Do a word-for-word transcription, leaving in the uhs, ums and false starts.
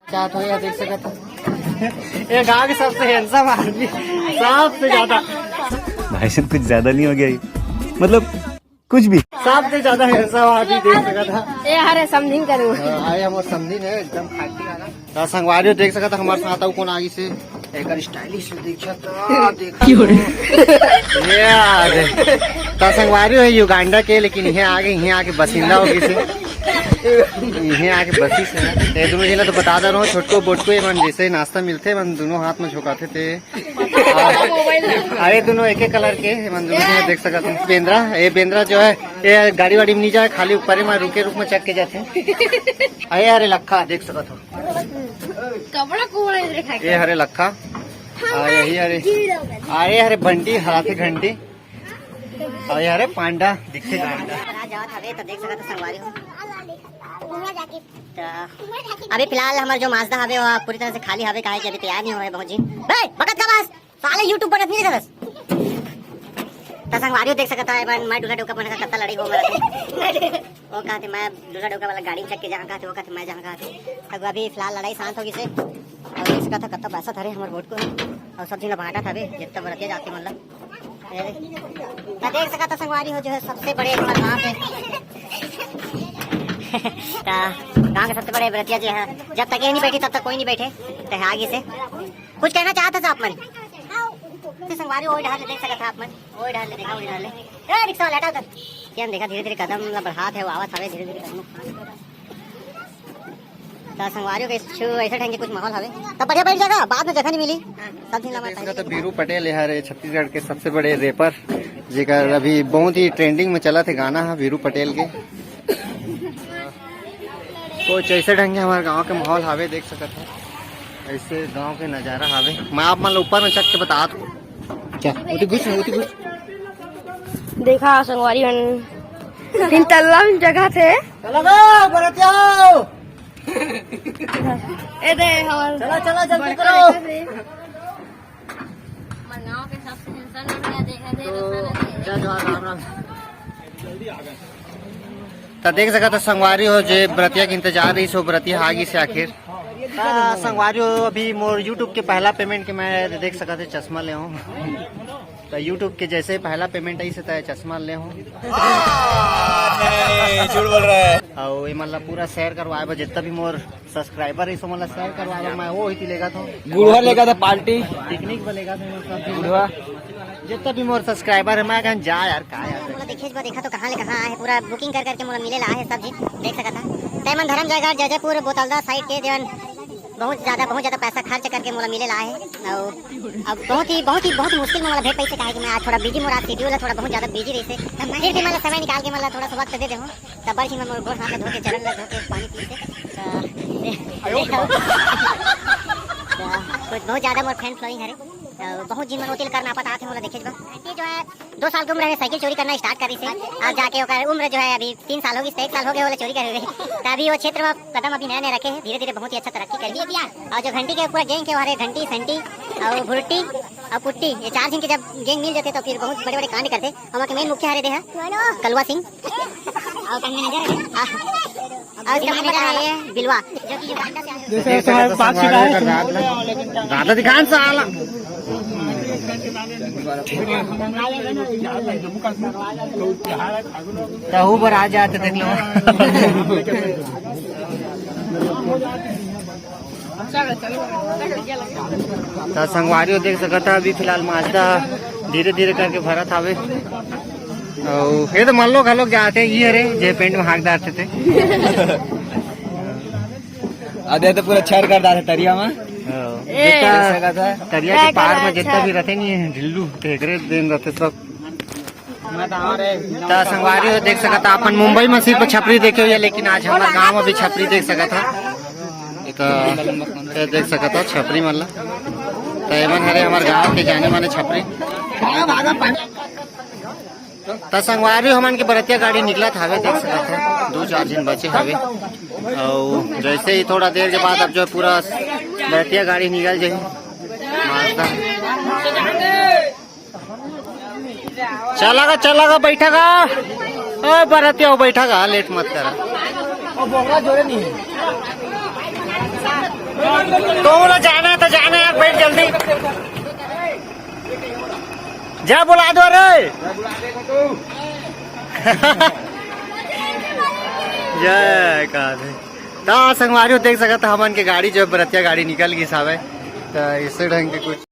चाहत हो, ये देख सकत हो, ये गांव के सबसे हैंडसम आदमी, सबसे ज्यादा। भाई साहब, कुछ ज्यादा नहीं हो गया ये? मतलब, कुछ भी। सबसे ज्यादा हैंडसम आदमी देख सकत हो। ये हरे समधिन करू। हाँ, आए हमर समधिन हे, एकदम खाटी वाला। त संगवारी हो देख सकत हो, हमर साथ अउ कोन आगी से एकर स्टाइलिश देखत हो, देखत हो। ये आ दे। त संगवारी हो युगांडा के, लेकिन इहे आगे, इहे आगे बसिंदा हो गइसे। इहे आगे बसिस हे। ये दोनों झन ला तो बता दे रहा हूँ, छोटको बोटको, ये मन जैसे ही नाश्ता मिलथे, मन दोनों हाथ में झोंकाथे ते। अरे दोनों एक एक कलर के, ये मन दोनों झन देख सकत हो। बेंदरा, ये बेंदरा जो है, ये गाड़ी वाड़ी में नहीं जाए, खाली ऊपर ही में रुके, रुक में चढ़ के जाथे। अरे, अरे लखा देख सकत हो। कपड़ा कोहड़ा इधर खा के। ये हरे लखा। अरे, यही हरे। अरे, हरे बंटी, हाथे घंटी। अरे, हरे पांडा, दिखते गांडा। आज जावत हवे तो देख सकत हो संगवारी हो। त अभी फिलहाल हमर जो माजदा हवे, वो पूरी तरह से खाली हवे, काहे कि अभी तैयार नहीं होए बहुत झिन। बे, बकत का बस, साले YouTube बनत नहीं रहस। त संगवारी हो देख सकत हो, मैं, मैं दूल्हा डोका बने का कत्ता लड़ाई हो मरत हे। वो कहते मैं दूल्हा डोका वाला गाड़ी में चढ़ के जहाँ कहते, वो कहते मैं जहाँ कहते। अब अभी फिलहाल लड़ाई शांत हो गइसे। अउ देख सकत हो कत्ता पैसा धरे हमर बोट को, अउ सब झिन ला बांटत हवे, जितना बरतिया जाते मन ला। ये देख, त देख सकत हो संगवारी हो, जो है सबसे बड़े हमर गांव के, त गांव के सबसे बड़े बरतिया जो है, जब तक ये नहीं बैठी तब तक कोई नहीं बैठे। त आगे से कुछ कहना चाहत हो आप मन? त संगवारी हो, ओई डहर ले देख सकत हो आप मन, ओई डहर ले देखा, ओई डहर ले। ए, रिक्शा वाला हटा उधर। क्या देखा, धीरे धीरे कदम ला बढ़ात हे, वो आवत हवे धीरे धीरे कदम। त संगवारी हो, कुछ ऐसे ढंग के कुछ माहौल हवे, त बढ़िया बैठ जाएगा, बाद में जगह नहीं मिली। सब दिन लगा इसका तो बीरू पटेल है रे, छत्तीसगढ़ के सबसे बड़े रैपर, जेकर अभी बहुत ही ट्रेंडिंग में चलत हे गाना है बीरू पटेल के। कुछ ऐसे ढंग के हमर गांव के माहौल हवे, देख सकत हो, ऐसे गांव के नजारा हवे। मैं आप मन ला ऊपर में चढ़ के बतात हूँ। क्या? उठी घुस, उठी घुस। देखा संगवारी मन, तीन तल्ला में जगह थे। चलो गो, बरतिया आओ। ए दे, हमर चलो, चलो, जल्दी बड़का करो। बेटा थे। हमर गांव के सबसे handsome लड़का देखा दे, तो रखा ना दे। जय जोहार, राम राम। त देख सकत हो संगवारी हो, जे बरतिया के इंतजार रहिस, वो बरतिया आ गइसे आखिर। त संगवारी हो, अभी मोर YouTube के पहला पेमेंट के मैं देख सकत हो चश्मा ले हूँ। त YouTube के जैसे ही पहला पेमेंट आइसे त चश्मा ले हूँ। नहीं, झूठ बोल रहा है। अउ ये मतलब पूरा शेयर करवाए बर, जितना भी मोर सब्सक्राइबर हे, सो मन ला शेयर करवा बर मैं वो ही लेगत हूँ। गुड़वा लेगत हूँ पार्टी। पिकनिक पर लेगत हूँ, सब चीज। गुड़वा। जितना भी मोर सब्सक्राइबर हे, मैं कहूँ जा यार, का यार। मोला देखे बर देखा तो कहाँ ले कहाँ आए हे, पूरा बुकिंग कर करके मोला मिले ला आए हे सब चीज, देख सकत हा। तैमन धरम जयगढ़, जयजयपुर, बोतलदा साइड के देवन बहुत ज्यादा, बहुत ज्यादा पैसा खर्च करके मोला मिले ला आए हे। अउ अब बहुत ही, बहुत ही, बहुत ही मुश्किल में मोला भेट पाइसे, काहे कि मैं आज थोड़ा बिजी, मोर आज शेड्यूल हे थोड़ा बहुत ज्यादा बिजी रहिसे। फिर भी मोला समय निकाल के मोला थोड़ा सा वक्त दे दे हो। तब बड़ झिन मन मोर गोड़ हाथ ला धो के, चरण ला धो के पानी पीसे। त, त कुछ बहुत ज्यादा मोर फैन फॉलोइंग हरे। त बहुत झिन मन ओती ले करनापत आथे मोला देखे बर। ये जो है, दो साल के उम्र में साइकिल चोरी करना स्टार्ट करिसे। अब जाके ओकर उम्र जो है अभी तीन साल हो गइसे, एक साल हो गए ओला चोरी करे हुए। त अभी वो क्षेत्र में कदम अभी नया नया रखे हे, धीरे धीरे बहुत ही अच्छा तरक्की करही। अउ जो घंटी के पूरा गैंग के हरे, घंटी, संटी अउ भुरटी अउ पुट्टी, ये चार झिन के जब गैंग मिल जाथे त फिर बहुत बड़े बड़े कांड करथे। हमर के मेन मुखिया हरे दे हे कलुआ सिंह। अउ उसका मैनेजर है, अउ उसका मैनेजर है ये बिलवा, जो कि युगांडा से आया है। जैसे तुम्हारे पास शिकायत है। ज्यादा दिखान साला। तहु बर आ जाते देख लो। त संगवारी हो देख सकत हा, अभी फिलहाल माजदा धीरे धीरे करके भरत हावे। अउ ये तो मल्लो घलोक जाते ही हरे, जे पेंट में हाक डारते थे। अदे तो पूरा छर कर डारे तरिया में। हाँ। ए। जितना देख सकत हा, तरिया के पार में जितना भी रहते नहीं है, ढिल्लू, तेकरे दिन रहते सब। त संगवारी हो देख सकत हा, अपन मुंबई में सिर्फ छपरी देखे हुए, लेकिन आज हमर गांव में भी छपरी देख सकत हा। एक, ये देख सकत हा छपरी मन ला। त एमन हरे हमर गांव के जाने माने छपरी। त संगवारी हो, हमन के बरतिया गाड़ी निकलत हावे, देख सकत हा, दो चार झिन बचे हावे। अउ जैसे ही थोड़ा देर के बाद अब जो पूरा बरतिया गाड़ी निकल जाही। माजदा। चला गा, चला गा, बैठा गा। ओ बरतिया हो, बैठा गा, लेट मत करा। ओ बोकरा जोरे नहीं है। तो बोला जाना है तो जाना है, बैठ जल्दी। जा बुला दो रे। जय काली। त संगवारी हो देख सकत ह, हमन के गाड़ी जो है बरतिया गाड़ी निकल गिस हावय। त इसे ढंग के कुछ